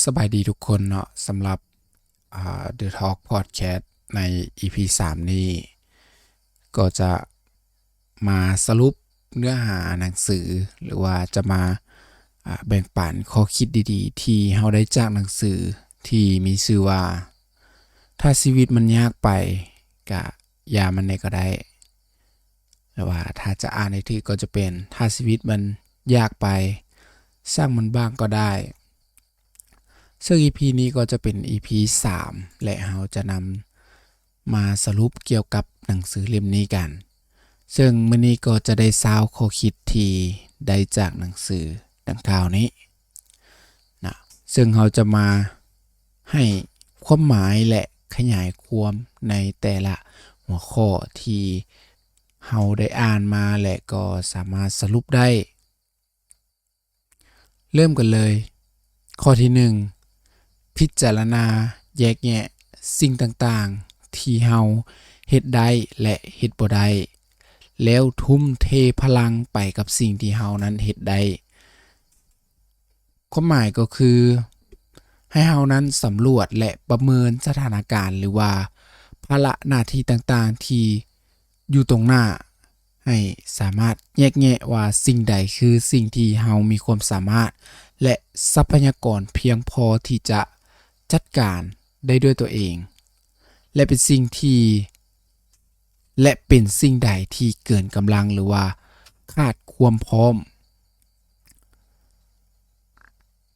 ສະບາຍດີທຸກຄົນເນາະ, ສຳລັບ ອາ The Talk Podcast ໃນ ອີ ພີ ສາມ ນີ້ ກໍຈະມາສະຫຼຸບເນື້ອຫາໜັງສື ຫຼືວ່າຈະມາ ອາ ແບ່ງປັນຂໍ້ຄິດດີໆ ທີ່ເຮົາໄດ້ຈາກໜັງສືທີ່ມີຊື່ວ່າ ຖ້າຊີວິດມັນຍາກໄປ ກະຢ່າມັນແດ່ກໍໄດ້ ຫຼືວ່າຖ້າຈະອ່ານໃຫ້ຖືກກໍຈະເປັນ ຖ້າຊີວິດມັນຍາກໄປ ຊ່າງມັນບ້າງກໍໄດ້. ເຊິ່ງ ອີ ພີ ນີ້ກໍຈະເປັນ ອີ ພີ ສາມ ແລະ ເຮົາຈະນຳມາສະຫຼຸບກ່ຽວກັບໜັງສືເຫຼັ້ມນີ້ກັນ. ເຊິ່ງມື້ນີ້ກໍຈະໄດ້ຊາວຂໍ້ຄິດທີ່ໄດ້ຈາກໜັງສືດັ່ງກ່າວນີ້ນະ, ເຊິ່ງເຮົາຈະມາໃຫ້ຄວາມໝາຍ ແລະ ຂະຫຍາຍຄວາມໃນແຕ່ລະຫົວຂໍ້ທີ່ເຮົາໄດ້ອ່ານມາ ແລະ ກໍສາມາດສະຫຼຸບໄດ້. ເລີ່ມກັນເລີຍ. ຂໍ້ທີໜຶ່ງ ພິຈາລະນາແຍກແຍະສິ່ງຕ່າງໆທີ່ເຮົາເຮັດໄດ້ ແລະ ເຮັດບໍ່ໄດ້ ແລ້ວທຸ່ມເທພະລັງໄປກັບສິ່ງທີ່ເຮົານັ້ນເຮັດໄດ້. ຄວາມໝາຍກໍຄື ໃຫ້ເຮົານັ້ນສຳຫຼວດ ແລະ ປະເມີນສະຖານະການ ຫຼືວ່າພາລະໜ້າທີ່ຕ່າງໆທີ່ຢູ່ຕົງໜ້າ ໃຫ້ສາມາດແຍກແຍະວ່າສິ່ງໃດຄືສິ່ງທີ່ເຮົາມີຄວາມສາມາດ ແລະ ຊັບພະຍາກອນພຽງພໍທີ່ຈະຈັດການໄດ້ດ້ວຍຕົວເອງ ແລະ ເປັນສິ່ງທີ່ ແລະ ເປັນສິ່ງໃດທີ່ເກີນກຳລັງ ຫຼືວ່າຂາດຄວາມພ້ອມ.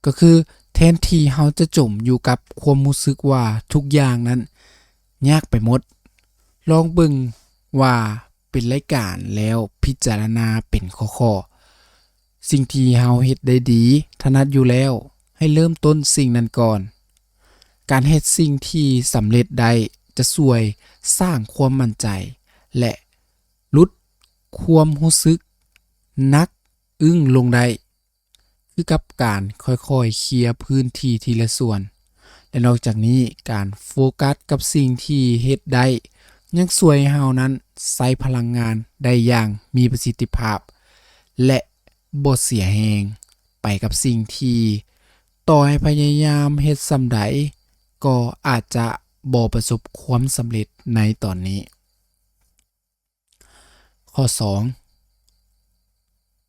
ກໍຄືແທນທີ່ເຮົາຈະຈົມຢູ່ກັບຄວາມຮູ້ສຶກວ່າທຸກຢ່າງນັ້ນຍາກໄປໝົດ, ລອງເບິ່ງວ່າເປັນລາຍການ ແລ້ວພິຈາລະນາເປັນຂໍ້ໆ. ສິ່ງທີ່ເຮົາເຮັດໄດ້ດີ, ຖະໜັດຢູ່ແລ້ວ, ໃຫ້ເລີ່ມຕົ້ນສິ່ງນັ້ນກ່ອນ. ການເຮັດສິ່ງທີ່ສຳເລັດໄດ້ຈະຊ່ວຍສ້າງຄວາມໝັ້ນໃຈ ແລະ ຫຼຸດຄວາມຮູ້ສຶກໜັກອຶ້ງລົງໄດ້ ຄືກັບການຄ່ອຍໆເຄຍພື້ນທີ່ທີລະສ່ວນ. ແລະ ນອກຈາກນີ້, ການໂຟກັສກັບສິ່ງທີ່ເຮັດໄດ້ ຍັງຊ່ວຍໃຫ້ເຮົານັ້ນໃຊ້ພະລັງງານໄດ້ຢ່າງມີປະສິດທິພາບ ແລະ ບໍ່ເສຍແຮງໄປກັບສິ່ງທີ່ ຕໍ່ໃຫ້ພະຍາຍາມເຮັດສ່ຳໃດ ກໍອາດຈະບໍ່ປະສົບຄວາມສຳເລັດໃນຕອນນີ້. ຂໍ້ສອງ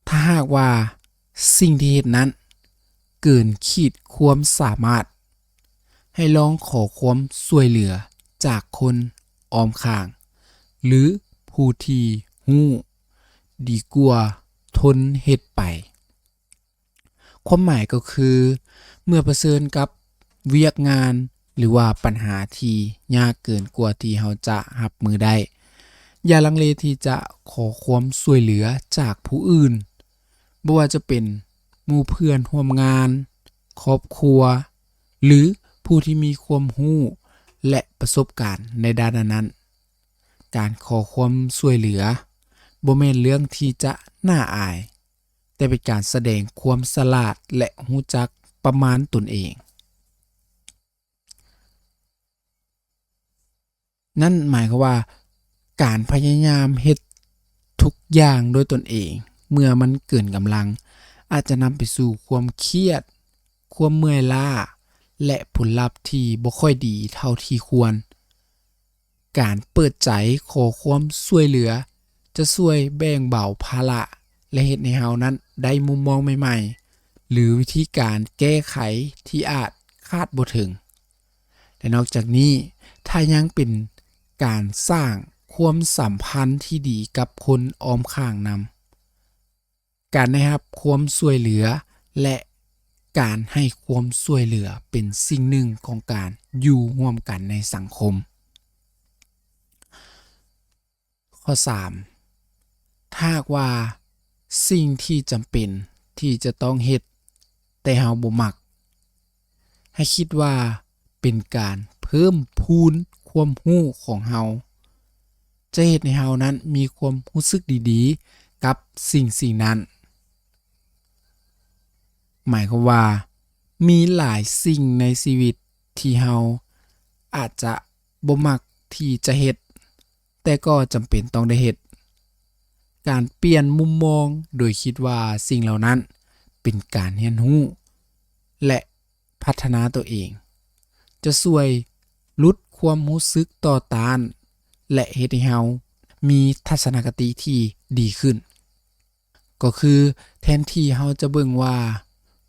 ຖ້າຫາກວ່າສິ່ງທີ່ເຮັດນັ້ນເກີນຂີດຄວາມສາມາດ, ໃຫ້ລອງຂໍຄວາມຊ່ວຍເຫຼືອຈາກຄົນອ້ອມຂ້າງ ຫຼື ຜູ້ທີ່ຮູ້ດີກວ່າທົນເຮັດໄປ. ຄວາມໝາຍກໍຄື ເມື່ອປະເຊີນກັບວຽກງານ ຫຼືວ່າບັນຫາທີ່ຍາກເກີນກວ່າທີ່ເຮົາຈະຮັບມືໄດ້, ຢ່າລັງເລທີ່ຈະຂໍຄວາມຊ່ວຍເຫຼືອຈາກຜູ້ອື່ນ, ບໍ່ວ່າຈະເປັນໝູ່ເພື່ອນຮ່ວມງານ, ຄອບຄົວ ຫຼື ຜູ້ທີ່ມີຄວາມຮູ້ ແລະ ປະສົບການໃນດ້ານນັ້ນໆ. ການຂໍຄວາມຊ່ວຍເຫຼືອບໍ່ແມ່ນເລື່ອງທີ່ຈະໜ້າອາຍ, ແຕ່ເປັນການສະແດງຄວາມສະຫຼາດ ແລະ ຮູ້ຈັກປະມານຕົນເອງ. ນັ້ນໝາຍຄວາມວ່າ ການພະຍາຍາມເຮັດທຸກຢ່າງດ້ວຍຕົນເອງ ເມື່ອມັນເກີນກຳລັງ ອາດຈະນຳໄປສູ່ຄວາມຄຽດ, ຄວາມເມື່ອຍລ້າ ແລະ ຜົນລັບທີ່ບໍ່ຄ່ອຍດີເທົ່າທີ່ຄວນ. ການເປີດໃຈຂໍຄວາມຊ່ວຍເຫຼືອຈະຊ່ວຍແບ່ງເບົາພາລະ ແລະ ເຮັດໃຫ້ເຮົານັ້ນໄດ້ມຸມມອງໃໝ່ໆ ຫຼື ວິທີການແກ້ໄຂທີ່ອາດຄາດບໍ່ເຖິງ. ແລະ ນອກຈາກນີ້, ຖ້າຍັງເປັນການສ້າງຄວາມສຳພັນທີ່ດີກັບຄົນອ້ອມຂ້າງນຳ, ການໄດ້ຮັບຄວາມຊ່ວຍເຫຼືອ ແລະ ການໃຫ້ຄວາມຊ່ວຍເຫຼືອເປັນສິ່ງໜຶ່ງຂອງການຢູ່ຮ່ວມກັນໃນສັງຄົມ. ຂໍ້ສາມ ຖ້າຫາກວ່າສິ່ງທີ່ຈຳເປັນທີ່ຈະຕ້ອງເຮັດ ແຕ່ເຮົາບໍ່ມັກ, ໃຫ້ຄິດວ່າເປັນການເພີ່ມພູນຄວາມຮູ້ຂອງເຮົາ, ຈະເຮັດໃຫ້ເຮົານັ້ນມີຄວາມຮູ້ສຶກດີໆກັບສິ່ງໆນັ້ນ. ໝາຍຄວາມວ່າ ມີຫຼາຍສິ່ງໃນຊີວິດທີ່ເຮົາອາດຈະບໍ່ມັກທີ່ຈະເຮັດ, ແຕ່ກໍຈຳເປັນຕ້ອງໄດ້ເຮັດ. ການປ່ຽນມຸມມອງໂດຍຄິດວ່າສິ່ງເຫຼົ່ານັ້ນເປັນການຮຽນຮູ້ ແລະ ພ ພັດທະນາຕົວເອງ, ຈະຊ່ວຍຫຼຸດຄວາມຮູ້ສຶກຕໍ່ຕ້ານ ແລະ ເຮັດໃຫ້ເຮົາມີທັດສະນະຄະຕິທີ່ດີຂຶ້ນ. ກໍຄືແທນທີ່ເຮົາຈະເບິ່ງວ່າ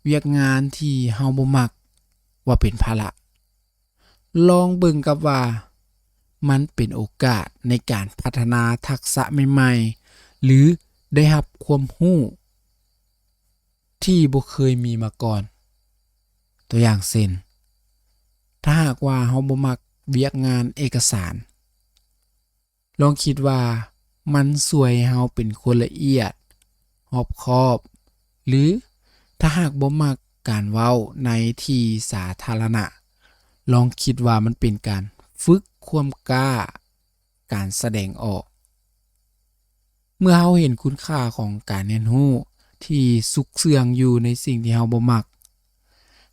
ວຽກງານທີ່ເຮົາບໍ່ມັກວ່າເປັນພາລະ, ລອງເບິ່ງກັບວ່າມັນເປັນໂອກາດໃນການພັດທະນາທັກສະໃໝ່ໆ ຫຼື ໄດ້ຮັບຄວາມຮູ້ທີ່ບໍ່ເຄີຍມີມາກ່ອນ. ຕົວຢ່າງເຊັ່ນ, ຖ້າຫາກວ່າເຮົາບໍ່ມັກວຽກງານເອກະສານ, ລອງຄິດວ່າມັນຊ່ວຍໃຫ້ເຮົາເປັນຄົນລະອຽດ, ຮອບຄອບ ຫຼື ຖ້າຫາກບໍ່ມັກການເວົ້າໃນທີ່ສາທາລະນະ, ລອງຄິດວ່າມັນເປັນການຝຶກຄວາມກ້າ, ການສະແດງອອກ. ເມື່ອເຮົາເຫັນຄຸນຄ່າຂອງການຮຽນຮູ້ທີ່ຊຸກເຊື່ອງຢູ່ໃນສິ່ງທີ່ເຮົາບໍ່ມັກ,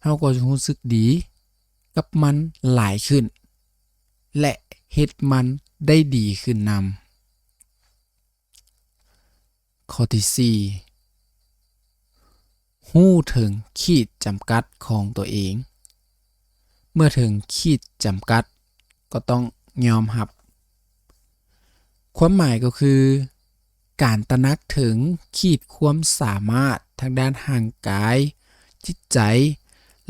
ເຮົາກໍຈະຮູ້ສຶກດີກັບມັນຫຼາຍຂຶ້ນ ແລະ ເຮັດມັນໄດ້ດີຂຶ້ນນຳ. ຂໍ້ທີສີ່, ຮູ້ເຖິງຂີດຈຳກັດຂອງຕົວເອງ. ເມື່ອເຖິງຂີດຈຳກັດກໍຕ້ອງຍອມຮັບ. ຄວາມໝາຍກໍຄື ການຕະໜັກເຖິງຂີດຄວາມສາມາດທາງດ້ານຮ່າງກາຍ, ຈິດໃຈ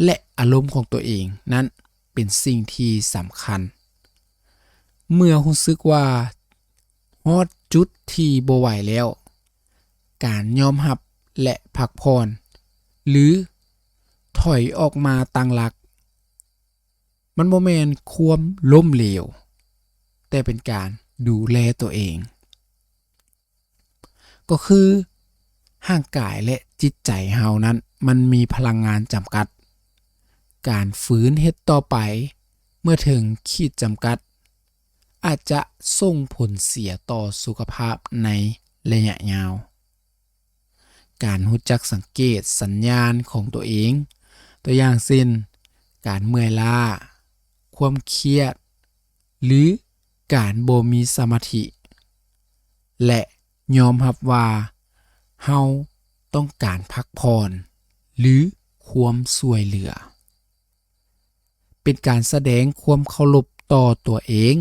ແລະ ອາລົມຂອງຕົວເອງນັ້ນເປັນສິ່ງທີ່ສຳຄັນ. ເມື່ອຮູ້ສຶກວ່າຮອດຈຸດທີ່ບໍ່ໄຫວແລ້ວ, ການຍອມຮັບ ແລະ ພັກຜ່ອນ ຫຼື ຖອຍອອກມາຕັ້ງຫຼັກ, ມັນບໍ່ແມ່ນຄວາມລົ້ມເຫຼວ, ແຕ່ເປັນການດູແລຕົວເອງ. ກໍຄືຮ່າງກາຍ ແລະ ຈິດໃຈເຮົານັ້ນ ມັນມີພະລັງງານຈຳກັດ. ການຝືນເຮັດຕໍ່ໄປເມື່ອເຖິງຂີດຈຳກັດ ອາດຈະສົ່ງຜົນເສຍຕໍ່ສຸຂະພາບໃນໄລຍະຍາວ. ການຮູ້ຈັກສັງເກດສັນຍານຂອງຕົວເອງ, ຕົວຢ່າງເຊັ່ນ ການເມື່ອຍລ້າ, ຄວາມຄຽດ ຫຼື ການບໍ່ມີສະມາທິ ແລະ ຍອມຮັບວ່າເຮົາຕ້ອງການພັກຜ່ອນ ຫຼື ຄວາມຊ່ວຍເຫຼືອ. ເປັນການສະແດງຄວາມເຄົາລົບຕໍ່ຕົວເອງ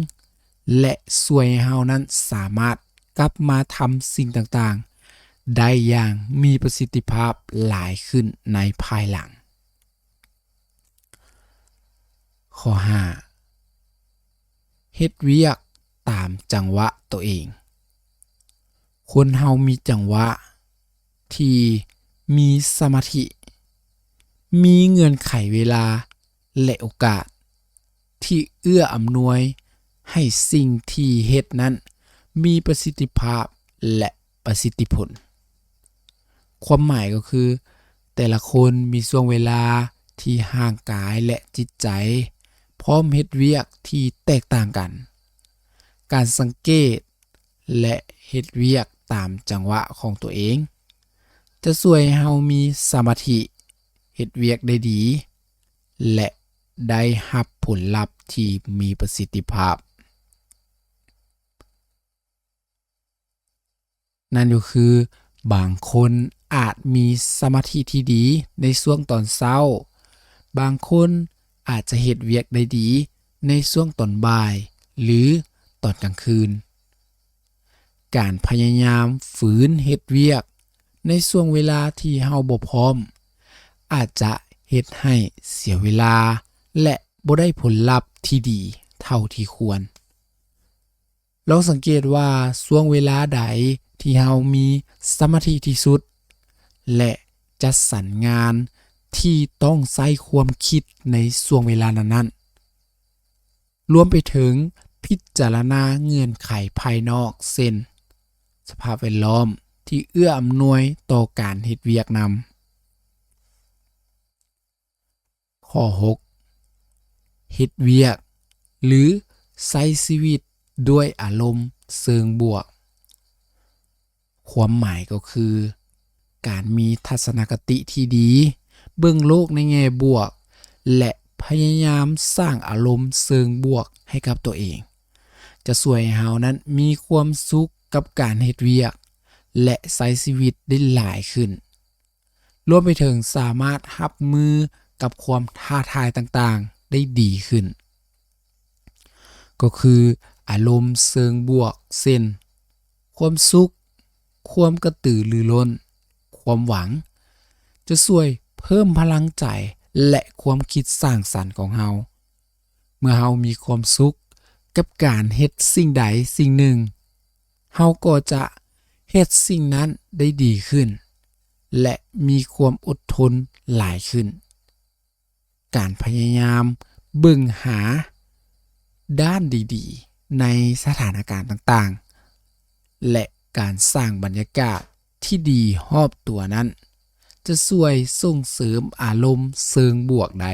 ແລະ ຊ່ວຍໃຫ້ເຮົານັ້ນສາມາດກັບມາທຳສິ່ງຕ່າງໆໄດ້ຢ່າງມີປະສິດທິພາບຫຼາຍຂຶ້ນໃນພາຍຫຼັງ. ຂໍ້ຫ້າ, ເຮັດວຽກຕາມຈັງຫວະຕົວເອງ. ຄົນເຮົາມີຈັງຫວະທີ່ມີສະມາທິ, ມີເງື່ອນໄຂເວລາ ແລະ ໂອກາດທີ່ເອື້ອອຳນວຍໃຫ້ສິ່ງທີ່ເຮັດນັ້ນມີປະສິດທິພາບ ແລະ ປະສິດທິຜົນ. ຄວາມໝາຍກໍຄື ແຕ່ລະຄົນມີຊ່ວງເວລາທີ່ຮ່າງກາຍ ແລະ ຈິດໃຈພ້ອມເຮັດວຽກທີ່ແຕກຕ່າງກັນ. ການສັງເກດ ແລະ ເຮັດວຽກຕາມຈັງຫວະຂອງຕົວເອງ ຈະຊ່ວຍໃຫ້ເຮົາມີສະມາທິ, ເຮັດວຽກໄດ້ດີ ແລະ ໄດ້ຮັບຜົນລັບທີ່ມີປະສິດທິພາບ. ນັ້ນກໍຄື ບາງຄົນອາດມີສະມາທິທີ່ດີໃນຊ່ວງຕອນເຊົ້າ, ບາງຄົນອາດຈະເຮັດວຽກໄດ້ດີໃນຊ່ວງຕອນບ່າຍ ຫຼື ຕອນກາງຄືນ. ການພະຍາຍາມຝືນເຮັດວຽກໃນຊ່ວງເວລາທີ່ເຮົາບໍ່ພ້ອມ ອາດຈະເຮັດໃຫ້ເສຍເວລາ ແລະ ບໍ່ໄດ້ຜົນລັບທີ່ດີເທົ່າທີ່ຄວນ. ລອງສັງເກດວ່າຊ່ວງເວລາໃດທີ່ເຮົາມີສະມາທິທີ່ສຸດ ແລະ ຈັດສັນງານທີ່ຕ້ອງໃຊ້ຄວາມຄິດໃນຊ່ວງເວລານັ້ນໆ, ລວມໄປເຖິງພິຈາລະນາເງື່ອນໄຂພາຍນອກ ເຊັ່ນ ສະພາບແວດລ້ອມທີ່ເອື້ອອຳນວຍຕໍ່ການເຮັດວຽກນຳ. ຂໍ້ຫົກ, ເຮັດວຽກ ຫຼື ໃຊ້ຊີວິດດ້ວຍອາລົມເຊີງບວກ. ຄວາມໝາຍກໍຄື ການມີທັດສະນະຄະຕິທີ່ດີ, ເບິ່ງໂລກໃນແງ່ບວກ ແລະ ພະຍາຍາມສ້າງອາລົມເຊີງບວກໃຫ້ກັບຕົວເອງ ຈະຊ່ວຍໃຫ້ເຮົານັ້ນມີຄວາມສຸກກັບການເຮັດວຽກ ແລະ ໃຊ້ຊີວິດໄດ້ຫຼາຍຂຶ້ນ. ລວມໄປເຖິງສາມາດຮັບມື ກັບຄວາມທ້າທາຍຕ່າງໆໄດ້ດີຂຶ້ນ. ກໍຄືອາລົມເຊີງບວກ ເຊັ່ນ ຄວາມສຸກ, ຄວາມກະຕືລືລົ້ນ, ຄວາມຫວັງ ຈະຊ່ວຍເພີ່ມພະລັງໃຈ ແລະ ຄວາມຄິດສ້າງສັນຂອງເຮົາ. ເມື່ອເຮົາມີຄວາມສຸກກັບການເຮັດສິ່ງໃດສິ່ງໜຶ່ງ, ເຮົາກໍຈະເຮັດສິ່ງນັ້ນໄດ້ດີຂຶ້ນ ແລະ ມີຄວາມອົດທົນຫຼາຍຂຶ້ນ. ການພະຍາຍາມເບິ່ງຫາດ້ານດີໆໃນສະຖານະການຕ່າງໆ ແລະ ການສ້າງບັນຍາກາດທີ່ດີຮອບຕົວນັ້ນ ຈະຊ່ວຍສົ່ງເສີມອາລົມເຊີງບວກໄດ້.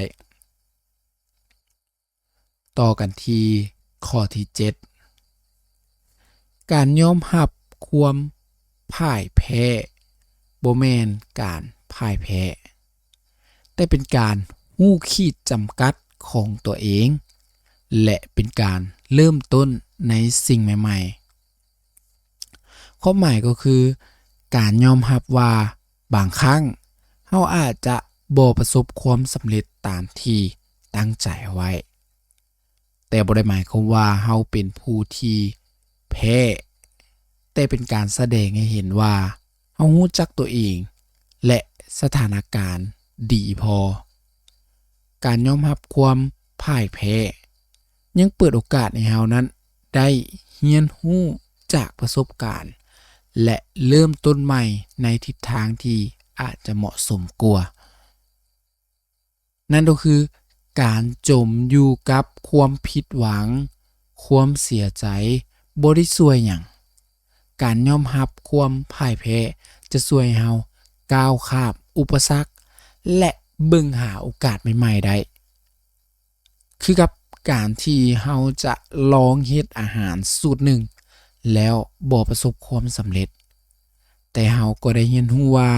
ຕໍ່ກັນທີ່ຂໍ້ທີເຈັດ, ການຍອມຮັບຄວາມພ່າຍແພ້ບໍ່ແມ່ນການພ່າຍແພ້, ແຕ່ເປັນການຮູ້ຂີດຈຳກັດຂອງຕົວເອງ ແລະ ເປັນການເລີ່ມຕົ້ນໃນສິ່ງໃໝ່ໆ. ຄວາມໝາຍກໍຄື ການຍອມຮັບວ່າບາງຄັ້ງເຮົາອາດຈະບໍ່ປະສົບຄວາມສຳເລັດຕາມທີ່ຕັ້ງໃຈເອົາໄວ້, ແຕ່ບໍ່ໄດ້ໝາຍຄວາມວ່າເຮົາເປັນຜູ້ທີ່ແພ້, ແຕ່ເປັນການສະແດງໃຫ້ເຫັນວ່າເຮົາຮູ້ຈັກຕົວເອງ ແລະ ສະຖານະການດີພໍ. ການຍອມຮັບຄວາມພ່າຍແພ້ ຍັງເປີດໂອກາດໃຫ້ເຮົານັ້ນໄດ້ຮຽນຮູ້ຈາກປະສົບການ ແລະ ເລີ່ມຕົ້ນໃໝ່ໃນທິດທາງທີ່ອາດຈະເໝາະສົມກວ່າ. ນັ້ນກໍຄືການຈົມຢູ່ກັບຄວາມຜິດຫວັງ, ຄວາມເສຍໃຈ ບໍ່ໄດ້ຊ່ວຍຫຍັງ. ການຍອມຮັບຄວາມພ່າຍແພ້ຈະຊ່ວຍໃຫ້ເຮົາກ້າວຂ້າມອຸປະສັກ ແລະ ເບິ່ງຫາໂອກາດໃໝ່ໆໄດ້. ຄືກັບການທີ່ເຮົາຈະລອງເຮັດອາຫານສູດໜຶ່ງ ແລ້ວບໍ່ປະສົບຄວາມສຳເລັດ, ແຕ່ເຮົາກໍໄດ້ຮຽນຮູ້ວ່າ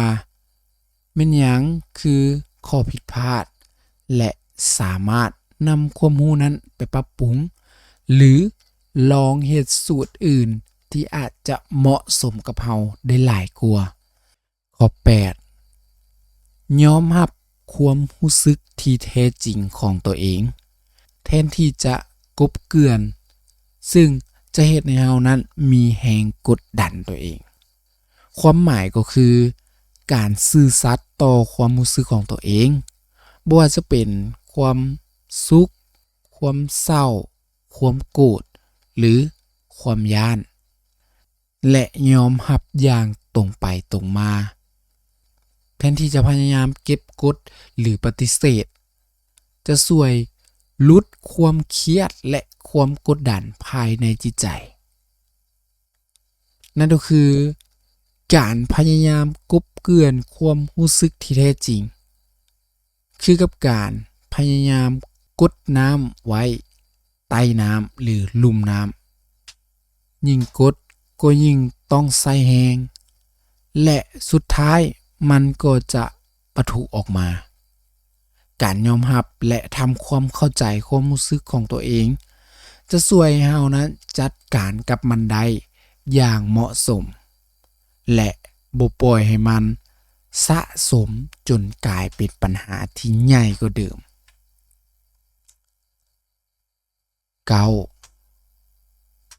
ແມ່ນຫຍັງຄືຂໍ້ຜິດພາດ ແລະ ສາມາດນຳຄວາມຮູ້ນັ້ນໄປປັບປຸງ ຫຼື ລອງເຮັດສູດອື່ນທີ່ອາດຈະເໝາະສົມກັບເຮົາໄດ້ຫຼາຍກວ່າ. ຂໍ້ແປດ, ຍອມຮັບຄວາມຮູ້ສຶກທີ່ແທ້ຈິງຂອງຕົວເອງ ແທນທີ່ຈະກົບເກື່ອນ, ຊຶ່ງຈະເຮັດໃຫ້ເຮົານັ້ນມີແຮງກົດດັນຕົວເອງ. ຄວາມໝາຍກໍຄື ການຊື່ສັດຕໍ່ຄວາມຮູ້ສຶກຂອງຕົວເອງ, ບໍ່ວ່າຈະເປັນຄວາມສຸກ, ຄວາມເສົ້າ, ຄວາມໂກດ ຫຼື ຄວາມຢ້ານ ແລະ ຍອມຮັບຢ່າງຕົງໄປຕົງມາ, ແທນທີ່ຈະພະຍາຍາມເກັບກົດ ຫຼື ປະຕິເສດ, ຈະຊ່ວຍຫຼຸດຄວາມຄຽດ ແລະ ຄວາມກົດດັນພາຍໃນຈິດໃຈ. ນັ້ນກໍຄື ການພະຍາຍາມກົບເກື່ອນຄວາມຮູ້ສຶກທີ່ແທ້ຈິງ ຄືກັບການພະຍາຍາມກົດນ້ຳໄວ້ໃຕ້ນ້ຳ ຫຼື ລຸ່ມນ້ຳ. ຍິ່ງກົດກໍຍິ່ງຕ້ອງໃຊ້ແຮງ ແລະ ສຸດທ້າຍມັນກໍຈະປະທຸອອກມາ. ການຍອມຮັບ ແລະ ທຳຄວາມເຂົ້າໃຈຄວາມຮູ້ສຶກຂອງຕົວເອງ ຈະຊ່ວຍໃຫ້ເຮົານັ້ນຈັດການກັບມັນໄດ້ຢ່າງເໝາະສົມ ແລະ ບໍ່ປ່ອຍໃຫ້ມັນສະສົມຈົນກາຍເປັນບັນຫາທີ່ໃຫຍ່ກວ່າເດີມ. ເກົ້າ,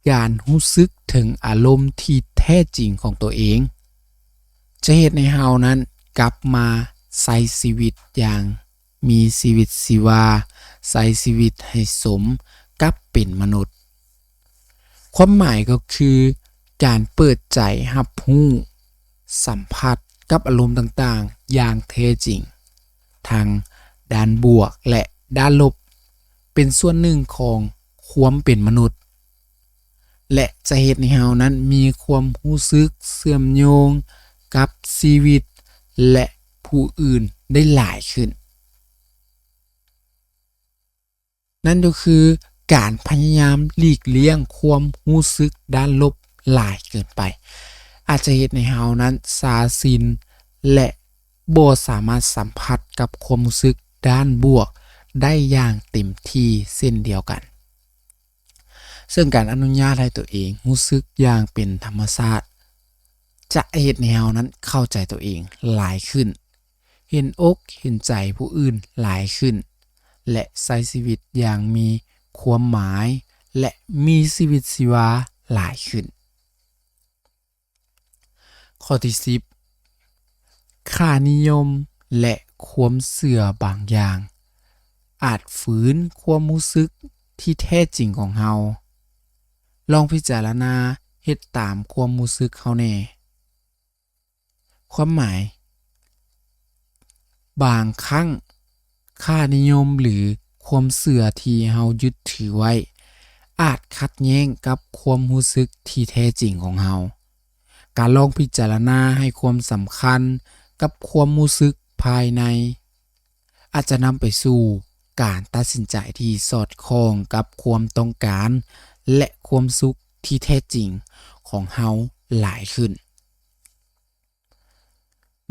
ການຮູ້ສຶກເຖິງອາລົມທີ່ແທ້ຈິງຂອງຕົວເອງ ຈະເຮັດໃຫ້ເຮົານັ້ນກັບມາໃຊ້ຊີວິດຢ່າງມີຊີວິດຊີວາ, ໃຊ້ຊີວິດໃຫ້ສົມກັບເປັນມະນຸດ. ຄວາມໝາຍກໍຄື ການເປີດໃຈຮັບຮູ້, ສຳຜັດກັບອາລົມຕ່າງໆຢ່າງແທ້ຈິງ, ທັງດ້ານບວກ ແລະ ດ້ານລົບ, ເປັນສ່ວນໜຶ່ງຂອງຄວາມເປັນມະນຸດ ແລະ ຈະເຮັດໃຫ້ເຮົານັ້ນມີຄວາມຮູ້ສຶກເຊື່ອມໂຍງກັບຊີວິດ ແລະ ຜູ້ອື່ນໄດ້ຫຼາຍຂຶ້ນ. ນັ້ນກໍຄື ການພະຍາຍາມຫຼີກລ່ຽງຄວາມຮູ້ສຶກດ້ານລົບຫຼາຍເກີນໄປ ອາດຈະເຮັດໃຫ້ເຮົານັ້ນຊາຊິນ ແລະ ບໍ່ສາມາດສຳຜັດກັບຄວາມຮູ້ສຶກດ້ານບວກໄດ້ຢ່າງເຕັມທີ່ເຊັ່ນດຽວກັນ. ເຊິ່ງການອະນຸຍາດໃຫ້ຕົວເອງຮູ້ສຶກຢ່າງເປັນທຳມະຊາດ ຈະເຮັດໃຫ້ເຮົານັ້ນເຂົ້າໃຈຕົວເອງຫຼາຍຂຶ້ນ, ເຫັນອົກເຫັນໃຈຜູ້ອື່ນຫຼາຍຂຶ້ນ ແລະ ໃຊ້ຊີວິດຢ່າງມີຄວາມໝາຍ ແລະ ມີຊີວິດຊີວາຫຼາຍຂຶ້ນ. ຂໍ້ທີສິບ ຄ່ານິຍົມ ແລະ ຄວາມເຊື່ອບາງຢ່າງ ອາດຝືນຄວາມຮູ້ສຶກທີ່ແທ້ຈິງຂອງເຮົາ. ລອງພິຈາລະນາເຮັດຕາມຄວາມຮູ້ສຶກເຮົາແດ່. ຄວາມໝາຍ, ບາງຄັ້ງ ຄ່ານິຍົມ ຫຼື ຄວາມເຊື່ອທີ່ເຮົາຍຶດຖືໄວ້ ອາດຂັດແຍ້ງກັບຄວາມຮູ້ສຶກທີ່ແທ້ຈິງຂອງເຮົາ. ການລອງພິຈາລະນາໃຫ້ຄວາມສຳຄັນກັບຄວາມຮູ້ສຶກພາຍໃນ ອາດຈະນຳໄປສູ່ການຕັດສິນໃຈທີ່ສອດຄ່ອງກັບຄວາມຕ້ອງການ ແລະ ຄວາມສຸກທີ່ແທ້ຈິງຂອງເຮົາຫຼາຍຂຶ້ນ.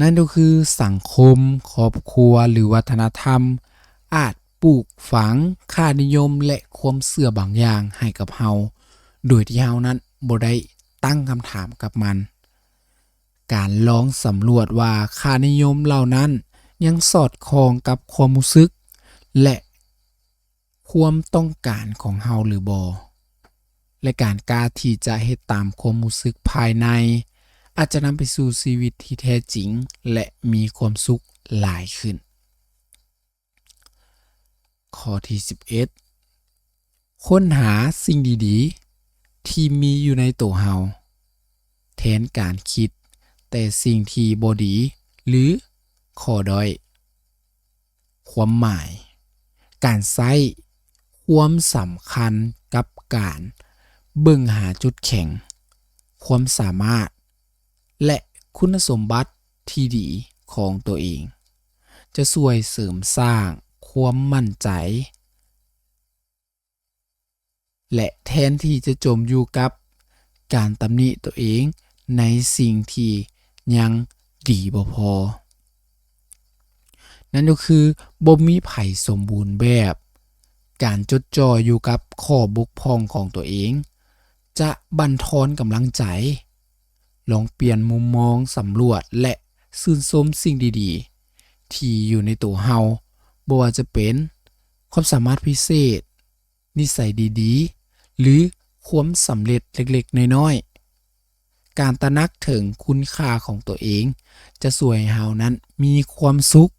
ນັ້ນກໍຄືສັງຄົມ, ຄອບຄົວ ຫຼື ວັດທະນະທຳ ອາດປູກຝັງຄ່ານິຍົມ ແລະ ຄວາມເຊື່ອບາງຢ່າງໃຫ້ກັບເຮົາ ໂດຍທີ່ເຮົານັ້ນບໍ່ໄດ້ຕັ້ງຄຳຖາມກັບມັນ. ການລອງສຳຫຼວດວ່າຄ່ານິຍົມເຫຼົ່ານັ້ນຍັງສອດຄ່ອງກັບຄວາມຮູ້ສຶກ ແລະ ຄວາມຕ້ອງການຂອງເຮົາຫຼືບໍ່ ແລະ ການກ້າທີ່ຈະເຮັດຕາມຄວາມຮູ້ສຶກພາຍໃນ ອາດຈະນຳໄປສູ່ຊີວິດທີ່ແທ້ຈິງ ແລະ ມີຄວາມສຸກຫຼາຍຂຶ້ນ. ຂໍ້ທີສິບເອັດ ຄົ້ນຫາສິ່ງດີໆທີ່ມີຢູ່ໃນໂຕເຮົາ ແທນການຄິດແຕ່ສິ່ງທີ່ບໍ່ດີ ຫຼື ຂໍ້ດ້ອຍ. ຄວາມໝາຍ, ການໃຊ້ຄວາມສຳຄັນກັບການເບິ່ງຫາຈຸດແຂງ, ຄວາມສາມາດ ແລະ ຄຸນນະສົມບັດທີ່ດີຂອງຕົວເອງ ຈະຊ່ວຍເສີມສ້າງຄວາມໝັ້ນໃຈ ແລະ ແທນທີ່ຈະຈົມຢູ່ກັບການຕຳໜິຕົວເອງໃນສິ່ງທີ່ຍັງດີບໍ່ພໍ. ນັ້ນກໍຄືບໍ່ມີໃຜສົມບູນແບບ. ການຈົດຈ່ອຢູ່ກັບຂໍ້ບົກຜ່ອງຂອງຕົວເອງຈະບັນທອນກຳລັງໃຈ. ລອງປ່ຽນມຸມມອງ, ສຳຫຼວດ ແລະ ຊື່ນຊົມສິ່ງດີໆທີ່ຢູ່ໃນໂຕເຮົາ, ບໍ່ວ່າຈະເປັນຄວາມສາມາດພິເສດ, ນິໄສດີໆ ຫຼື ຄວາມສຳເລັດເລັກໆນ້ອຍໆ. ການຕະໜັກເຖິງຄຸນຄ່າຂອງຕົວເອງຈະຊ່ວຍໃຫ້ເຮົານັ້ນມີຄວາມສຸກ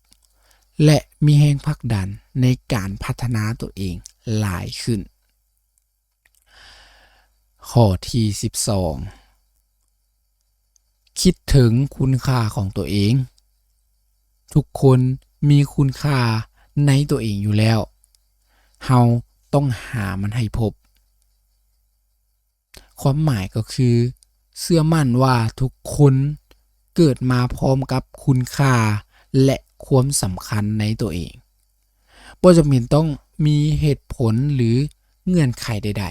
ແລະ ມີແຮງຜັກດັນໃນການພັດທະນາຕົວເອງຫຼາຍຂຶ້ນ. ຂໍ້ທີສິບສອງ ຄິດເຖິງຄຸນຄ່າຂອງຕົວເອງ. ທຸກຄົນມີຄຸນຄ່າໃນຕົວເອງຢູ່ແລ້ວ. ເຮົາຕ້ອງຫາມັນໃຫ້ພົບ. ຄວາມໝາຍກໍຄື ເຊື່ອໝັ້ນວ່າທຸກຄົນເກີດມາພ້ອມກັບຄຸນຄ່າ ແລະ ຄວາມສຳຄັນໃນຕົວເອງ. ບໍ່ຈຳເປັນຕ້ອງມີເຫດຜົນ ຫຼື ເງື່ອນໄຂໃດ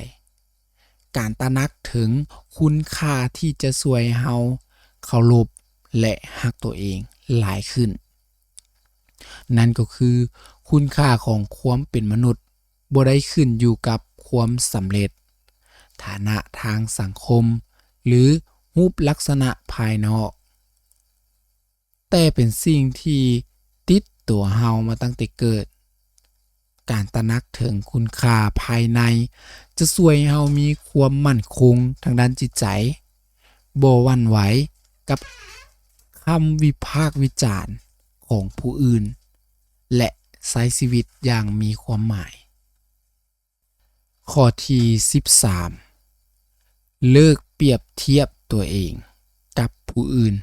ໆ. ການຕະໜັກເຖິງຄຸນຄ່າທີ່ຈະຊ່ວຍໃຫ້ເຮົາເຄົາລົບ ແລະ ຮັກຕົວເອງຫຼາຍຂຶ້ນ. ນັ້ນກໍຄືຄຸນຄ່າຂອງຄວາມເປັນມະນຸດບໍ່ໄດ້ຂຶ້ນຢູ່ກັບຄວາມສຳເລັດ, ຖານະທາງສັງຄົມ ຫຼື ຮູບລັກສະນະພາຍນອກ. ແຕ່ເປັນສິ່ງທີ່ຕິດຕົວເຮົາມາຕັ້ງແຕ່ເກີດ. ການຕະໜັກເຖິງຄຸນຄ່າພາຍໃນຈະຊ່ວຍໃຫ້ເຮົາມີຄວາມໝັ້ນຄົງທາງດ້ານຈິດໃຈ, ບໍ່ຫວັ່ນໄຫວກັບຄຳວິພາກວິຈານຂອງຜູ້ອື່ນ ແລະ ໃຊ້ຊີວິດຢ່າງມີຄວາມໝາຍ. ຂໍ້ທີສິບສາມ ເລີກປຽບທຽບຕົວເອງກັບຜູ້ອື່ນ.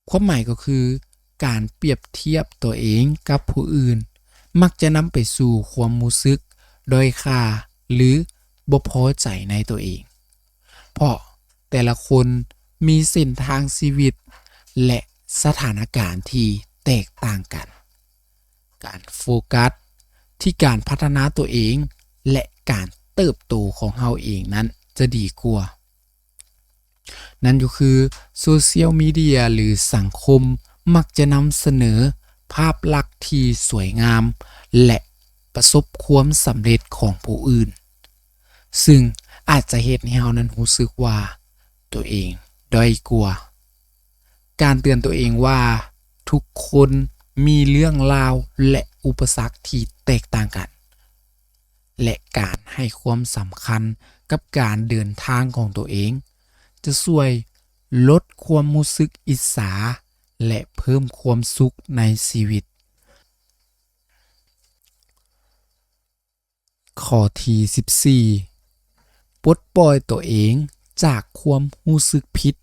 ຄວາມໝາຍກໍຄື ການປຽບທຽບຕົວເອງກັບຜູ້ອື່ນ ມັກຈະນຳໄປສູ່ຄວາມຮູ້ສຶກດ້ອຍຄ່າ ຫຼື ບໍ່ພໍໃຈໃນຕົວເອງ. ເພາະແຕ່ລະຄົນມີເສັ້ນທາງຊີວິດ ແລະ ສະຖານະການທີ່ແຕກຕ່າງກັນ. ການໂຟກັສທີ່ການພັດທະນາຕົວເອງ ແລະ ການເຕີບໂຕຂອງເຮົາເອງນັ້ນຈະດີກວ່າ. ນັ້ນກໍຄື ໂຊຊຽວມີເດຍ ຫຼື ສັງຄົມ ມັກຈະນຳສະເໜີພາບລັກທີ່ສວຍງາມ ແລະ ປະສົບຄວາມສຳເລັດຂອງຜູ້ອື່ນ, ຊຶ່ງອາດຈະເຮັດໃຫ້ເຮົານັ້ນຮູ້ສຶກວ່າຕົວເອງດ້ອຍກວ່າ. ການເຕືອນຕົວເອງວ່າທຸກຄົນມີເລື່ອງລາວ ແລະ ອຸປະສັກທີ່ແຕກຕ່າງກັນ ແລະ ການໃຫ້ຄວາມສຳຄັນກັບການເດີນທາງຂອງຕົວເອງ ຈະຊ່ວຍລົດຄວາມຮູ້ສຶກອິດສາ ແລະ ເພີ່ມຄວາມສຸກໃນຊີວິດ. ຂໍ້ທີສິບສີ່ ປົດປ່ອຍຕົວເອງຈາກຄວາມຮູ້ສຶກຜິດ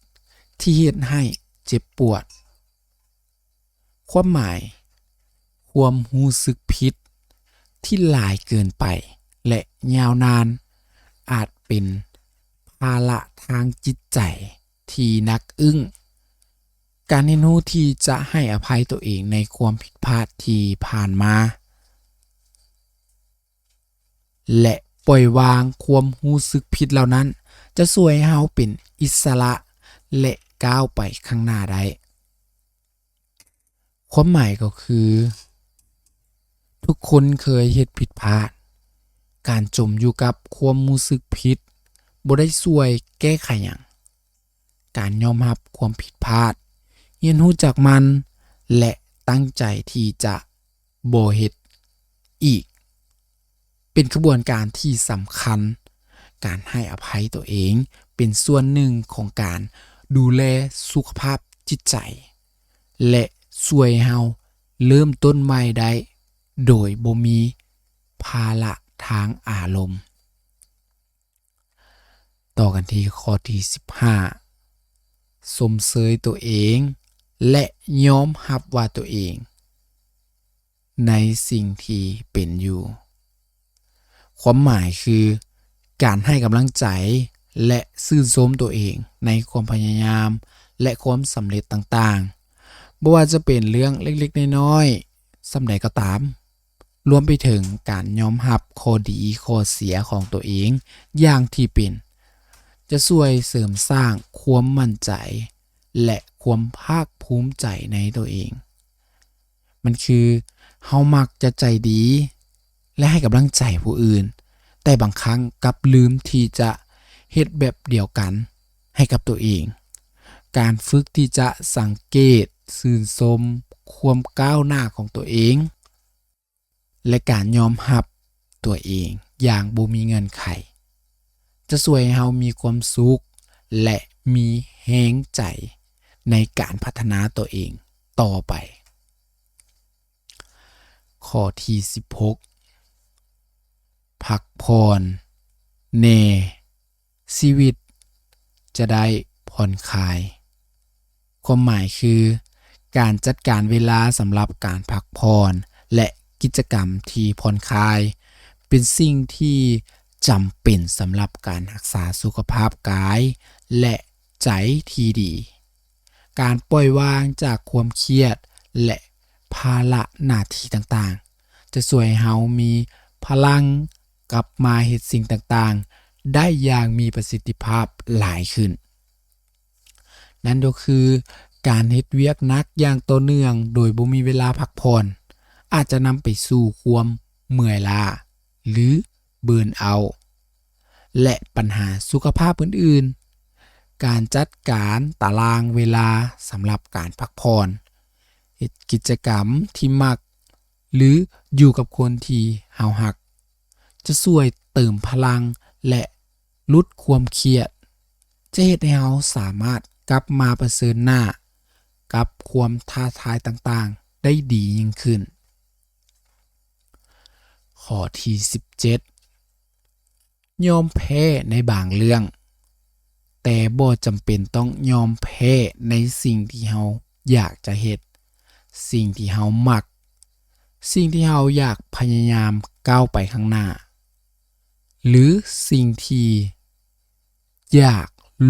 ທີ່ເຮັດໃຫ້ເຈັບປວດ. ຄວາມໝາຍ, ຄວາມຮູ້ສຶກຜິດທີ່ຫຼາຍເກີນໄປ ແລະ ຍາວນານ ອາດເປັນພາລະທາງຈິດໃຈທີ່ໜັກອຶ້ງ. ການຮຽນຮູ້ທີ່ຈະໃຫ້ອະໄພຕົວເອງໃນຄວາມຜິດພາດທີ່ຜ່ານມາ ແລະ ປ່ອຍວາງຄວາມຮູ້ສຶກຜິດເຫຼົ່ານັ້ນ ຈະຊ່ວຍໃຫ້ເຮົາເປັນອິດສະຫຼະ ແລະ ກ້າວໄປຂ້າງໜ້າໄດ້. ຄວາມໝາຍກໍຄື ທຸກຄົນເຄີຍເຮັດຜິດພາດ. ການຈົມຢູ່ກັບຄວາມຮູ້ສຶກຜິດບໍ່ໄດ້ຊ່ວຍແກ້ໄຂຫຍັງ. ການຍອມຮັບຄວາມຜິດພາດ, ຮຽນຮູ້ຈາກມັນ ແລະ ຕັ້ງໃຈທີ່ຈະບໍ່ເຮັດອີກ ເປັນຂະບວນການທີ່ສຳຄັນ. ການໃຫ້ອະໄພຕົວເອງເປັນສ່ວນໜຶ່ງຂອງການດູແລສຸຂະພາບຈິດໃຈ ແລະ ຊ່ວຍໃຫ້ເຮົາເລີ່ມຕົ້ນໃໝ່ໄດ້ໂດຍບໍ່ມີພາລະທາງອາລົມ. ຕໍ່ກັນທີ່ຂໍ້ທີສິບຫ້າ ຊົມເຊີຍຕົວເອງ ແລະ ຍອມຮັບວ່າຕົວເອງໃນສິ່ງທີ່ເປັນຢູ່. ຄວາມໝາຍຄື ການໃຫ້ກຳລັງໃຈ ແລະ ຊື່ນຊົມຕົວເອງໃນຄວາມພະຍາຍາມ ແລະ ຄວາມສຳເລັດຕ່າງໆ, ບໍ່ວ່າຈະເປັນເລື່ອງເລັກໆນ້ອຍໆສ່ຳໃດກໍຕາມ. ລວມໄປເຖິງການຍອມຮັບຂໍ້ດີຂໍ້ເສຍຂອງຕົວເອງຢ່າງທີ່ເປັນ ຈະຊ່ວຍເສີມສ້າງຄວາມໝັ້ນໃຈ ແລະ ຄວາມພາກພູມໃຈໃນຕົວເອງ. ມັນຄືເຮົາມັກຈະໃຈດີ ແລະ ໃຫ້ກຳລັງໃຈຜູ້ອື່ນ, ແຕ່ບາງຄັ້ງກັບລືມທີ່ຈະເຮັດແບບດຽວກັນໃຫ້ກັບຕົວເອງ. ການຝຶກທີ່ຈະສັງເກດ, ຊື່ນຊົມຄວາມກ້າວໜ້າຂອງຕົວເອງ ແລະ ການຍອມຮັບຕົວເອງຢ່າງບໍ່ມີເງື່ອນໄຂ ຈະຊ່ວຍໃຫ້ເຮົາມີຄວາມສຸກ ແລະ ມີແຮງໃຈໃນການພັດທະນາຕົວເອງຕໍ່ໄປ. ຂໍ້ທີສິບຫົກ ພັກຜ່ອນແດ່. ຊີວິດຈະໄດ້ຜ່ອນຄາຍ. ຄວາມໝາຍຄື ການຈັດການເວລາສຳລັບການພັກຜ່ອນ ແລະ ກິດຈະກຳທີ່ຜ່ອນຄາຍ ເປັນສິ່ງທີ່ຈຳເປັນສຳລັບການຮັກສາສຸຂະພາບກາຍ ແລະ ໃຈທີ່ດີ. ການປ່ອຍວາງຈາກຄວາມຄຽດ ແລະ ພາລະໜ້າທີ່ຕ່າງໆ ຈະຊ່ວຍໃຫ້ເຮົາມີພະລັງກັບມາເຮັດສິ່ງຕ່າງໆໄດ້ຢ່າງມີປະສິດທິພາບຫຼາຍຂຶ້ນ. ນັ້ນກໍຄື ການເຮັດວຽກໜັກຢ່າງຕໍ່ເນື່ອງໂດຍບໍ່ມີເວລາພັກຜ່ອນ ອາດຈະນຳໄປສູ່ຄວາມເມື່ອຍລ້າ ຫຼື ເບີນເອົາ ແລະ ບັນຫາສຸຂະພາບອື່ນໆ. ການຈັດການຕາລາງເວລາສຳລັບການພັກຜ່ອນ, ເຮັດກິດຈະກຳທີ່ມັກ ຫຼື ຢູ່ກັບຄົນທີ່ເຮົາຮັກ ຈະຊ່ວຍເຕີມພະລັງ ແລະ ຫຼຸດຄວາມຄຽດ, ຈະເຮັດໃຫ້ເຮົາສາມາດກັບມາປະເຊີນໜ້າກັບຄວາມທ້າທາຍຕ່າງໆໄດ້ດີຍິ່ງຂຶ້ນ. ຂໍ້ທີສິບເຈັດ ຍອມແພ້ໃນບາງເລື່ອງ, ແຕ່ບໍ່ຈຳເປັນຕ້ອງຍອມແພ້ໃນສິ່ງທີ່ເຮົາຢາກຈະເຮັດ, ສິ່ງທີ່ເຮົາມັກ, ສິ່ງທີ່ເຮົາຢາກພະຍາຍາມກ້າວໄປຂ້າງໜ້າ, ຫຼື ສິ່ງທີ່ຢາກ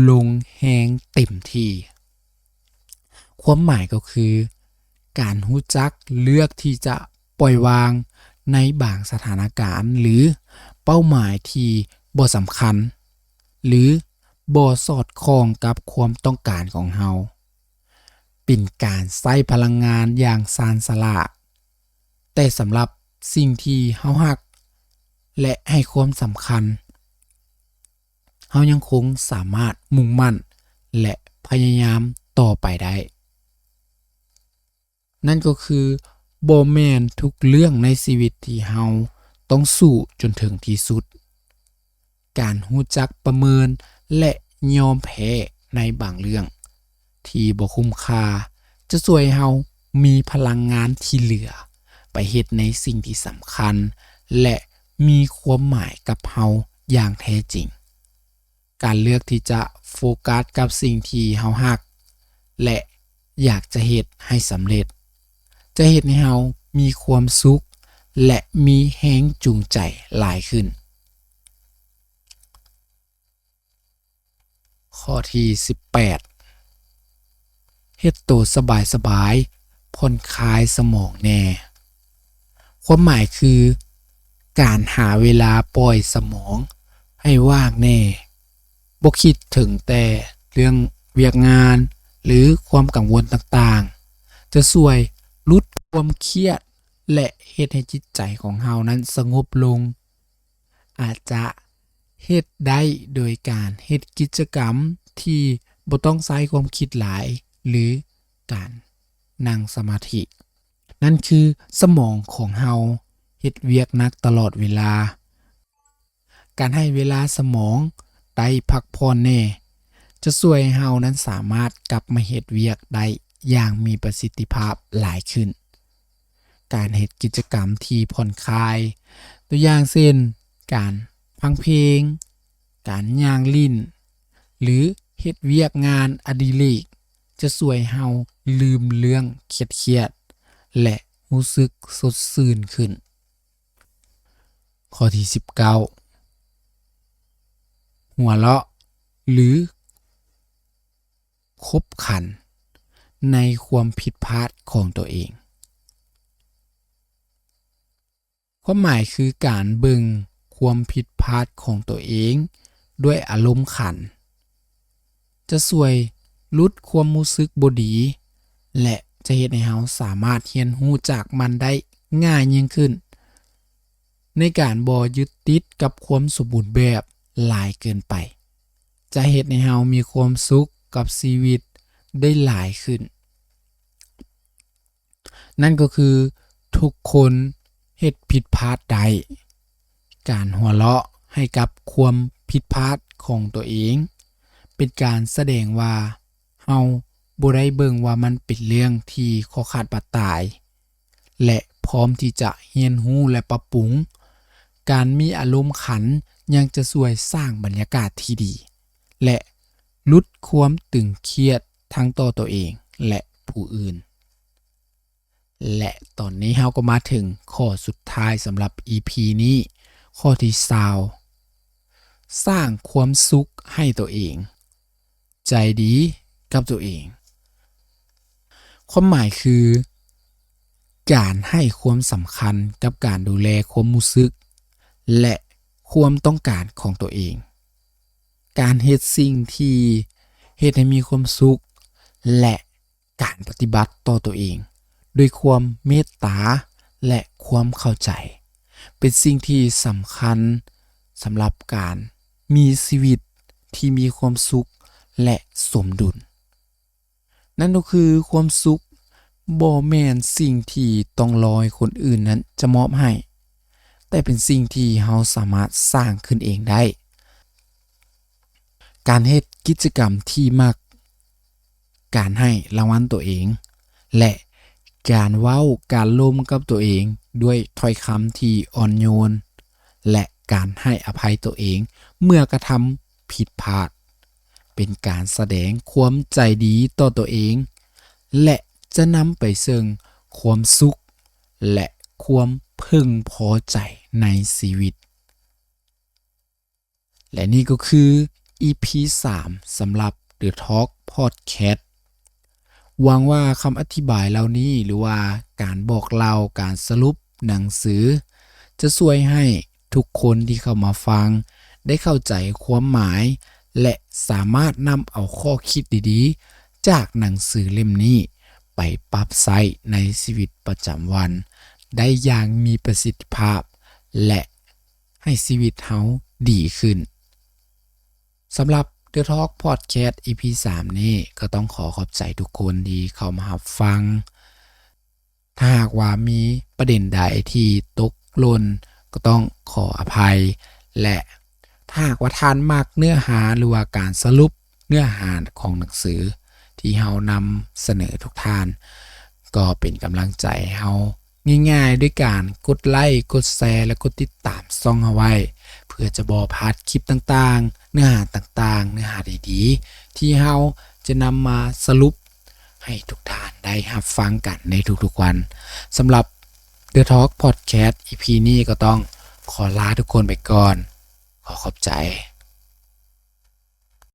ລົງແຮງເຕັມທີ່. ຄວາມໝາຍກໍຄື ການຮູ້ຈັກເລືອກທີ່ຈະປ່ອຍວາງໃນບາງສະຖານະການ ຫຼື ເປົ້າໝາຍທີ່ບໍ່ສຳຄັນ ຫຼື ບໍ່ສອດຄ່ອງກັບຄວາມຕ້ອງການຂອງເຮົາ. ເປັນການໃຊ້ພະລັງງານຢ່າງຊານສະຫຼາດ, ແຕ່ສຳລັບສິ່ງທີ່ເຮົາຮັກ ແລະ ໃຫ້ຄວາມສຳຄັນ, ເຮົາຍັງຄົງສາມາດມຸ່ງໝັ້ນ ແລະ ພະຍາຍາມຕໍ່ໄປໄດ້. ນັ້ນກໍຄື ບໍ່ແມ່ນທຸກເລື່ອງໃນຊີວິດທີ່ເຮົາຕ້ອງສູ້ຈົນເຖິງທີ່ສຸດ. ການຮູ້ຈັກປະເມີນ ແລະ ຍອມແພ້ໃນບາງເລື່ອງທີ່ບໍ່ຄຸ້ມຄ່າ ຈະຊ່ວຍໃຫ້ເຮົາມີພະລັງງານທີ່ເຫຼືອໄປເຮັດໃນສິ່ງທີ່ສຳຄັນ ແລະ ມີຄວາມໝາຍກັບເຮົາຢ່າງແທ້ຈິງ. ການເລືອກທີ່ຈະໂຟກັສກັບສິ່ງທີ່ເຮົາຮັກ ແລະ ຢາກຈະເຮັດໃຫ້ສຳເລັດ ຈະເຮັດໃຫ້ເຮົາມີຄວາມສຸກ ແລະ ມີແຮງຈູງໃຈຫຼາຍຂຶ້ນ. ຂໍ້ທີສິບແປດ ເຮັດໂຕສະບາຍໆ ຜ່ອນຄາຍສະໝອງແດ່. ຄວາມໝາຍຄື ການຫາເວລາປ່ອຍສະໝອງໃຫ້ວ່າງແດ່, ບໍ່ຄິດເຖິງແຕ່ເລື່ອງວຽກງານ ຫຼື ຄວາມກັງວົນຕ່າງໆ ຈະຊ່ວຍຫຼຸດຄວາມຄຽດ ແລະ ເຮັດໃຫ້ຈິດໃຈຂອງເຮົານັ້ນສະຫງົບລົງ. ອາດຈະເຮັດໄດ້ໂດຍການເຮັດກິດຈະກຳທີ່ບໍ່ຕ້ອງໃຊ້ຄວາມຄິດຫຼາຍ ຫຼື ການນັ່ງສະມາທິ. ນັ້ນຄືສະໝອງຂອງເຮົາເຮັດວຽກໜັກຕະຫຼອດເວລາ. ການໃຫ້ເວລາສະໝອງໄດ້ພັກຜ່ອນແດ່ ຈະຊ່ວຍໃຫ້ເຮົານັ້ນສາມາດກັບມາເຮັດວຽກໄດ້ຢ່າງມີປະສິດທິພາບຫຼາຍຂຶ້ນ. ການເຮັດກິດຈະກຳທີ່ຜ່ອນຄາຍ, ຕົວຢ່າງເຊັ່ນ ການຟັງເພງ, ການຍ່າງຫຼິ້ນ ຫຼື ເຮັດວຽກງານອະດິເລກ ຈະຊ່ວຍເຮົາລືມເລື່ອງຄຽດໆ ແລະ ຮູ້ສຶກສົດຊື່ນຂຶ້ນ. ຂໍ້ທີສິບເກົ້າ ຫົວເລາະ ຫຼື ຂົບຂັນໃນຄວາມຜິດພາດຂອງຕົວເອງ. ຄວາມໝາຍຄືການເບິ່ງຄວາມຜິດພາດຂອງຕົວເອງດ້ວຍອາລົມຂັນ ຈະຊ່ວຍຫຼຸດຄວາມຮູ້ສຶກບໍ່ດີ ແລະ ຈະເຮັດໃຫ້ເຮົາສາມາດຮຽນຮູ້ຈາກມັນໄດ້ງ່າຍຍິ່ງຂຶ້ນ ໃນການບໍ່ຍຶດຕິດກັບຄວາມສົມບູນແບບຫຼາຍເກີນໄປ ຈະເຮັດໃຫ້ເຮົາມີຄວາມສຸກກັບຊີວິດໄດ້ຫຼາຍຂຶ້ນ. ນັ້ນກໍຄືທຸກຄົນເຮັດຜິດພາດໄດ້. ການຫົວເລາະໃຫ້ກັບຄວາມຜິດພາດຂອງຕົວເອງ ເປັນການສະແດງວ່າເຮົາບໍ່ໄດ້ເບິ່ງວ່າມັນເປັນເລື່ອງທີ່ຄໍຂາດບາດຕາຍ ແລະ ພ້ອມທີ່ຈະຮຽນຮູ້ ແລະ ປັບປຸງ. ການມີອາລົມຂັນຍັງຈະຊ່ວຍສ້າງບັນຍາກາດທີ່ດີ ແລະ ຫຼຸດຄວາມຕຶງຄຽດທັງຕໍ່ຕົວເອງ ແລະ ຜູ້ອື່ນ. ແລະ ຕອນນີ້ເຮົາກໍມາເຖິງຂໍ້ສຸດທ້າຍສຳລັບອີພີນີ້, ຂໍ້ທີຊາວ ສ້າງຄວາມສຸກໃຫ້ຕົວເອງ, ໃຈດີກັບຕົວເອງ. ຄວາມໝາຍຄື ການໃຫ້ຄວາມສຳຄັນກັບການດູແລຄວາມຮູ້ສຶກ ແລະ ຄວາມຕ້ອງການຂອງຕົວເອງ. ການເຮັດສິ່ງທີ່ເຮັດໃຫ້ມີຄວາມສຸກ ແລະ ການປະຕິບັດຕໍ່ຕົວເອງດ້ວຍຄວາມເມດຕາ ແລະ ຄວາມເຂົ້າໃຈ ເປັນສິ່ງທີ່ສຳຄັນສຳລັບການມີຊີວິດທີ່ມີຄວາມສຸກ ແລະ ສົມດຸນ. ນັ້ນກໍຄືຄວາມສຸກບໍ່ແມ່ນສິ່ງທີ່ຕ້ອງລໍໃຫ້ຄົນອື່ນນັ້ນຈະມອບໃຫ້, ແຕ່ເປັນສິ່ງທີ່ເຮົາສາມາດສ້າງຂຶ້ນເອງໄດ້. ການເຮັດກິດຈະກຳທີ່ມັກ, ການໃຫ້ລາງວັນຕົວເອງ ແລະ ການເວົ້າ, ການລົມກັບຕົວເອງດ້ວຍຖ້ອຍຄຳທີ່ອ່ອນໂຍນ ແລະ ການໃຫ້ອະໄພຕົວເອງເມື່ອກະທຳຜິດພາດ ເປັນການສະແດງຄວາມໃຈດີຕໍ່ຕົວເອງ ແລະ ຈະນຳໄປເຊິ່ງຄວາມສຸກ ແລະ ຄວາມເພິ່ງພໍໃຈໃນຊີວິດ. ແລະ ນີ້ກໍຄື ອີ ພີ ສາມ ສຳລັບ The Talk Podcast. ຫວັງວ່າຄຳອະທິບາຍເຫຼົ່ານີ້ ຫຼືວ່າການບອກເລົ່າ, ການສະຫຼຸບໜັງສື ຈະຊ່ວຍໃຫ້ທຸກຄົນທີ່ເຂົ້າມາຟັງໄດ້ເຂົ້າໃຈຄວາມໝາຍ ແລະ ສາມາດນຳເອົາຂໍ້ຄິດດີໆຈາກໜັງສືເຫຼັ້ມນີ້ໄປປັບໃຊ້ໃນຊີວິດປະຈຳວັນໄດ້ຢ່າງມີປະສິດທິພາບ ແລະ ໃຫ້ຊີວິດເຮົາດີຂຶ້ນ. ສຳລັບ The Talk Podcast ອີ ພີ ສາມ ນີ້ ກໍຕ້ອງຂໍຂອບໃຈທຸກຄົນທີ່ເຂົ້າມາຮັບຟັງ. ຖ້າຫາກວ່າມີປະເດັນໃດທີ່ຕົກຫຼົ່ນ ກໍຕ້ອງຂໍອະໄພ ແລະ ຖ້າຫາກວ່າທ່ານມັກເນື້ອຫາ ຫຼືວ່າການສະຫຼຸບເນື້ອຫາຂອງໜັງສືທີ່ເຮົານຳສະເໜີທຸກທ່ານ ກໍເປັນກຳລັງໃຈໃຫ້ເຮົາງ່າຍໆ ດ້ວຍການກົດໄລ, ກົດແຊ ແລະ ກົດຕິດຕາມຊ່ອງເຮົາໄວ້ ເພື່ອຈະບໍ່ພາດຄລິບຕ່າງໆ, ເນື້ອຫາຕ່າງໆ, ເນື້ອຫາດີໆ ທີ່ເຮົາຈະນຳມາສະຫຼຸບໃຫ້ທຸກທ່ານໄດ້ຮັບຟັງກັນໃນທຸກໆວັນ. ສຳລັບ The Talk Podcast ອີພີນີ້ກໍຕ້ອງຂໍລາທຸກຄົນໄປກ່ອນ. ຂໍຂອບໃຈ.